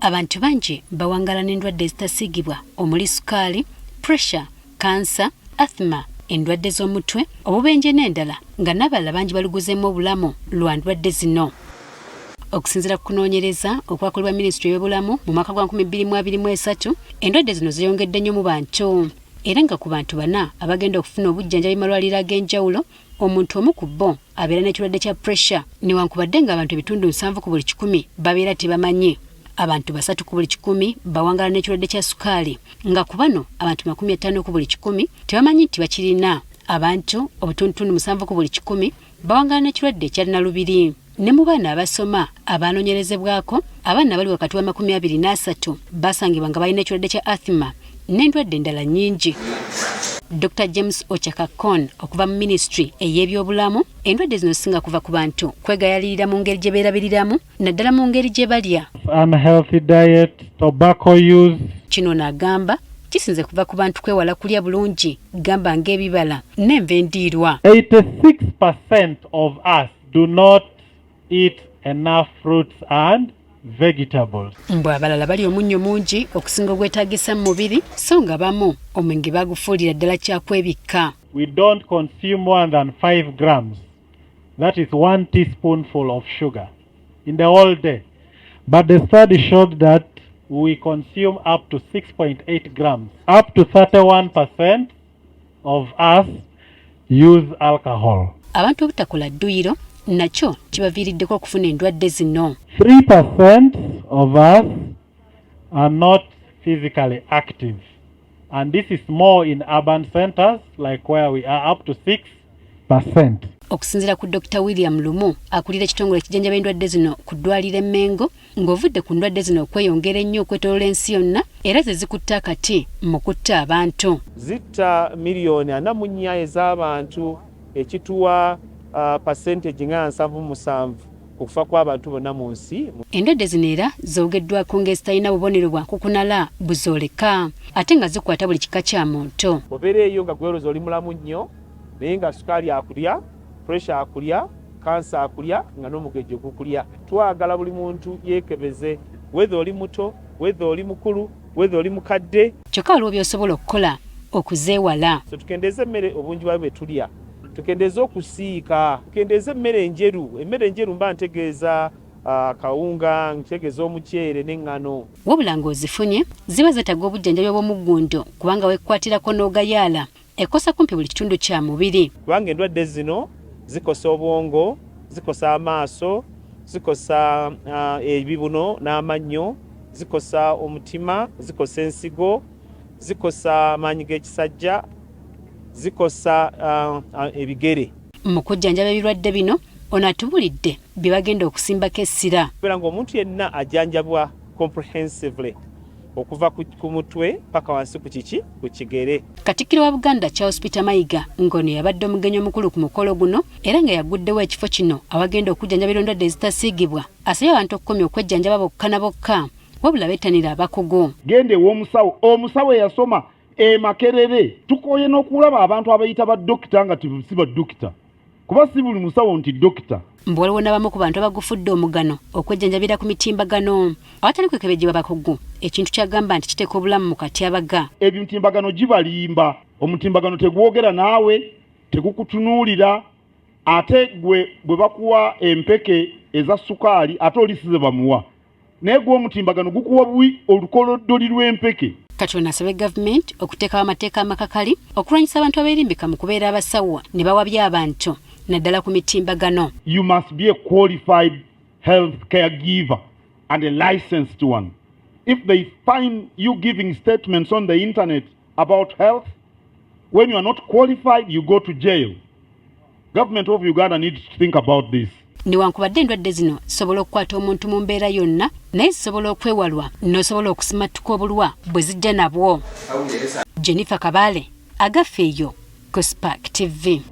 Abantu bangi bawangaala n'endwadde ezitasiigibwa omuli sukaali, pressure, kansa, asthma, endwadde z'omutwe, obubenje n'endala nga n'abalala bangi baluguzeemu obulamu lwa ndwadde zino. Okusinziira ku kunoonyereza okwakolebwa minisitule y'ebyobulamu mu mwaka gwa 2023, endwadde zino zeeyongedde nnyo mu bantu era nga ku bantu bana abagenda okufuna obujjanjabi mu malwaliro ag'enjawulo, omuntu omu ku bo abeera n'ekirwadde kya pressure newankubadde ng'abantu ebitundu 70 ku buli kikumi babeera tebamanyi. Abantu 3 ku buli kikumi bawangaala n'ekirwadde kya sukaali nga ku bano abantu 50 ku buli kikumi tebamanyi nti bakirina. Abantu obutundutundu 7 ku buli kikumi bawangaala n'ekirwadde ekya nalubiri. Ne mu baana abasoma abaanoonyerezebwako, abaana abali wakati wa 23 basangibwa nga balina ekirwadde kya asthma n'endwadde endala nnyingi. Dr James Ochakakon okuva mu minisitule ey'ebyobulamu, endwadde zino zisinga kuva ku bantu kwegayalirira mu ngeri gye beerabiriramu naddala mu ngeri gye balya. Unhealthy diet, tobacco use. Kino n'agamba kisinze kuva ku bantu kwewala kulya bulungi gamba ng'ebibala n'enva endiirwa. 86% of us do not eat enough fruits and vegetables. Mbu abalala balya omunnyo mungi okusinga ogwetaagisa mu mubiri so nga bamu omwenge bagufuulira ddala kyakwebikka. We don't consume more than 5 grams. That is 1 teaspoonful of sugar in the whole day. But the study showed that we consume up to 6.8 grams. Up to 31% of us use alcohol. Abantu obutakola dduyiro nakyo kibaviiriddeko okufuna endwadde zino. 3% of us are not physically active. And this is more in urban centers like where we are, up to 6%. Okusinziira ku Dr. William Lumu akulira ekitongole ekijjanjaba endwadde zino ku ddwaliro e Mengo, ng'ovudde ku ndwadde zino okweyongera ennyo okwetooloola ensi yonna era ze zikutte akati mu kutta abantu. Zitta miliyoni 44 ez'abantu ekituwa percentage nga 77 ku kufa kw'abantu bonna mu nsi. Endwadde zino era zoogeddwako ng'ezitalina bubonero bwa nkukunala buzooleka ate nga zikwata buli kika kya muntu. Obeera eyo nga gweroza oli mulamu nnyo naye nga sukaali akulya, pressure akulya, kansa akulya nga n'omugejjo gukulya. Twagala buli muntu yeekebeze, whether oli muto, whether oli mukulu, whether oli mukadde. Kyokka waliwo by'osobola okukola okuzeewala. So tukendeeze emmere obungi bwayo bwe tulya, tukendeeze okusiika, tukendeeze emmere enjeru. Emmere enjeru mba ntegeeza kawunga, ntegeeza omuceere n'eŋŋano. Wabula ng'ozifunye ziba zeetaaga obujjanjabi obw'omuggundo kubanga weekwatirako n'ogayaala ekosa kumpi buli kitundu kya mubiri. Kubanga endwadde zino zikosa obwongo, zikosa amaaso, zikosa ebibuno n'amannyo, zikosa omutima, zikosa ensigo, zikosa amaanyi g'ekisajja, zikosa ebigere. Mu kujjanjaba ebirwadde bino ono atubulidde bye bagenda okusimbako essira. Kubeera ng'omuntu yenna ajjanjabwa comprehensively okuva ku mutwe paka wansi ku kiki ku kigere. Katikkiro wa Buganda Charles Peter Mayiga ng'ono yabadde omugenyi omukulu ku mukolo guno era nga yaguddewo ekifo kino awagenda okujjanjabira endwadde ezitasiigibwa asabye abantu okukomya okwejjanjaba bokka na bokka wabula bettanira abakugu. Genda ew'omusawo, omusawo eyasoma e Makerere. Tukooye n'okulaba abantu abayita ba dokita nga si ba dokita, kuba si buli musawo nti dokita. Mbu waliwo n'abamu ku bantu abagufudde omugano okwejjanjabira ku mitimbagano awatali kwekebejjebwa bakugu, ekintu ky'agamba nti kiteeka obulamu mu katyabaga. Emitimbagano gibalimba, omutimbagano tegwogera naawe, tegukutunuulira, ate gwe bwe bakuwa empeke eza sukaali ate oli si ze bamuwa, naye gwe omutimbagano gukuwa buwi olukoloddoli lw'empeke. Kati ono asabye gavumenti okuteekawo amateeka amakakali okulwanyisa abantu abeerimbika mu kubeera abasawo ne bawabya abantu naddala ku mitimbagano. You must be a qualified health care giver and a licensed one. If they find you giving statements on the internet about health, when you are not qualified, you go to jail. Government of Uganda needs to think about this. Newankubadde endwadde zino zisobola okukwata omuntu mu mbeera yonna, naye zisobola okwewalwa n'osobola okusimattuka obulwa bwe zijja nabwo. Jennifer Kabale, Agafeeyo ku Spark TV.